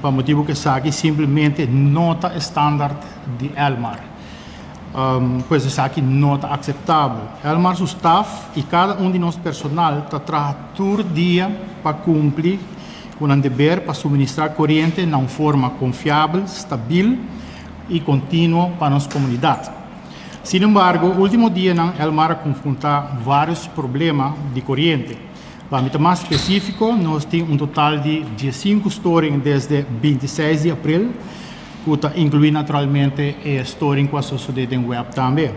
Pa motibu ku esaki simplemente no ta e standaard di Elmar. Pues esaki no ta akseptabel. Elmar su staf i kada un di nos personal ta traha tur dia pa kumpli ku nan deber pa suministrá koriente na un forma konfiabel, stabil i kontinuo pa nos komunidat. Sin embargo, último dianan Elmar a konfrontá vários problema di koriente. Pa mi ta mas spesífiko, nos tin un total di 15 storing desde 26 di april, ku ta inkluí naturalmente e storing ku a sosodé den web tambe.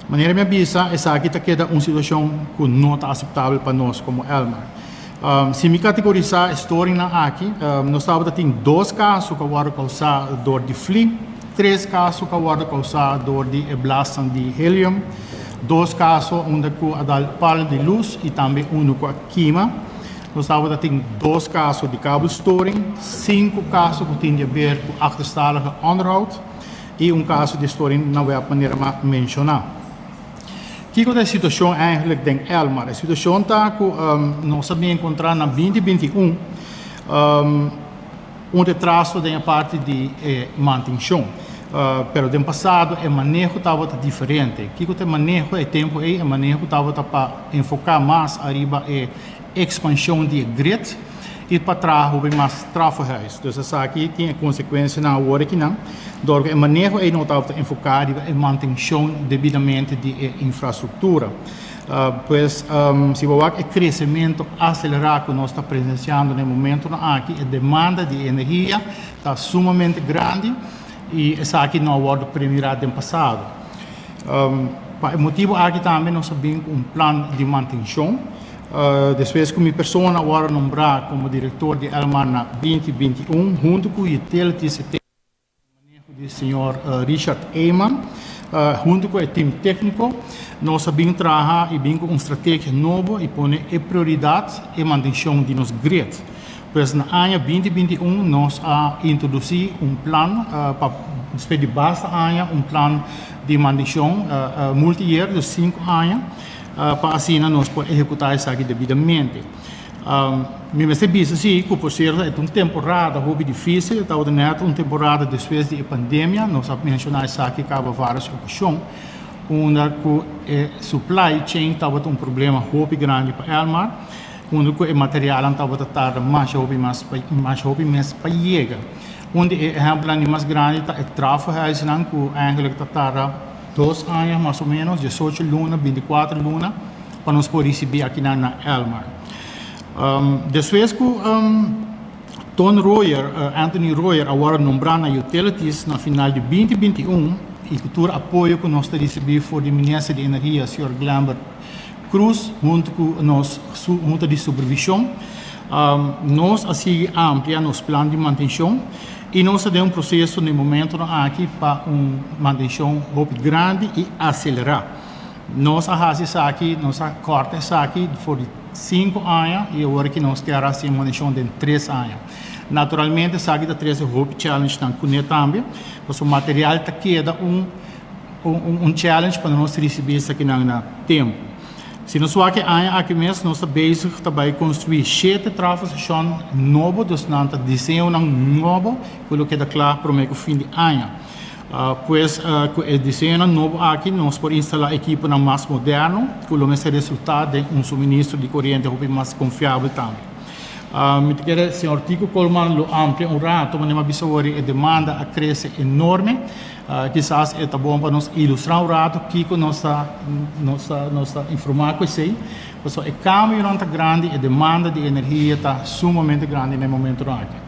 Manera mi a bisa, esaki ta keda un situashon ku no ta aseptabel pa nos komo Elmar. Si mi kategorisá e storingnan aki, nos tabata tin dos kaso ku a wòrdu kousá dor di fli, tres kaso ku a wòrdu kousá dor di e blasnan di helium, dos kaso unda ku a dal pal di lus i tambe unu ku a kima. Nos tabata tin dos kaso di kabelstoring, sinku kaso ku tin di aber ku achterstallige onderhoud i un kaso di storing na web manera mi a menshoná. Kiko ta e situashon eigenlijk den Elmar? E situashon ta ku nos a bin enkontrá na 2021 un retraso den e parti di e mantenshon. Pero den pasado e maneho tabata diferente. Kiko ta e maneho e tempu ei? E maneho tabata pa enfoká mas ariba e ekspanshon di e grid i pa traha hopi mas trafohuis. Dus esaki tin e konsekuensianan awor akinan, dor ku e maneho ei no tabata enfoká riba e mantenshon debidamente di e infrastruktura. Pues, si bo wak e kresementu aselerá ku nos ta presensiando na e momentunan aki, e demanda di energia ta sumamente grandi i esaki no a wòrdu premirá den pasado. Pa e motibu aki tambe nos a bin ku un plan di mantenshon. Despues ku mi persona a wòrdu nombrá komo direktor di Elmar na 2021, huntu ku Utilities e maneho di señor Richard Eman, huntu ku e tim tékniko, nos a bin traha i bin ku un strategia nobo i pone e prioridat e mantenshon di nos grid. Pues na aña 2021 nos a introdusí un plan pa despues di basta aña un plan di mantenshon multi-year, dus 5 aña, pa asina nos por ehekutá esaki debidamente. Mi mester bisa si ku por sierto e ta un temporada hopi difísil, e tabata nèt un temporada despues di e pandemia, nos a menshoná esaki kaba vários okashon, unda ku e supply chain tabata un problema hopi grandi pa Elmar, unda ku e materialnan tabata tarda masha hopi mas masha hopi mes pa yega. Un di e ehèmpelnan di mas grandi ta e trafohuisnan ku eigenlijk ta tarda 2 aña mas o ménos, 18 luna, 24 luna, pa nos por risibí akinan na Elmar. Despues ku Ton Royer, Anthony Royer a wòrdu nombrá na Utilities na final di 2021 i ku tur apoyo ku nos ta risibí for di Minister di Energia, señor Glenbert Croes, huntu ku nos hunta di supervishon, nos a sigui amplia nos plan di mantenshon i nos ta den un proseso na e momentonan aki pa un mantenshon hopi grandi i aselerá. Nos a hasi esaki, nos a kòrta esaki for di 5 aña i awor ku nos kier hasi e mantenshon den 3 aña. Naturalmente esaki ta trese hopi challengenan kuné tambe, pasobra material ta keda un challenge pa nos risibí esakinan na tempu. Si nos wak e aña aki mes, nos ta bezig ta bai konstruí shete trafostation nobo, dus nan ta diseñonan nobo ku lo keda kla promé ku fin di aña. Pues ku e diseñonan nobo aki nos por instalá ekiponan mas moderno ku lo mester resultá den un suministro di koriente hopi mas konfiabel tambe. Mi ta kere señor Tico Koolman lo amplia un rato, manera mi a bisa awor e demanda a krese enorme. Kisas e ta bon pa nos ilustrá un rato kiko nos ta informá ku esei. Pasobra e kambionan ta grandi, e demanda di energia ta sumamente grandi na e momentonan aki.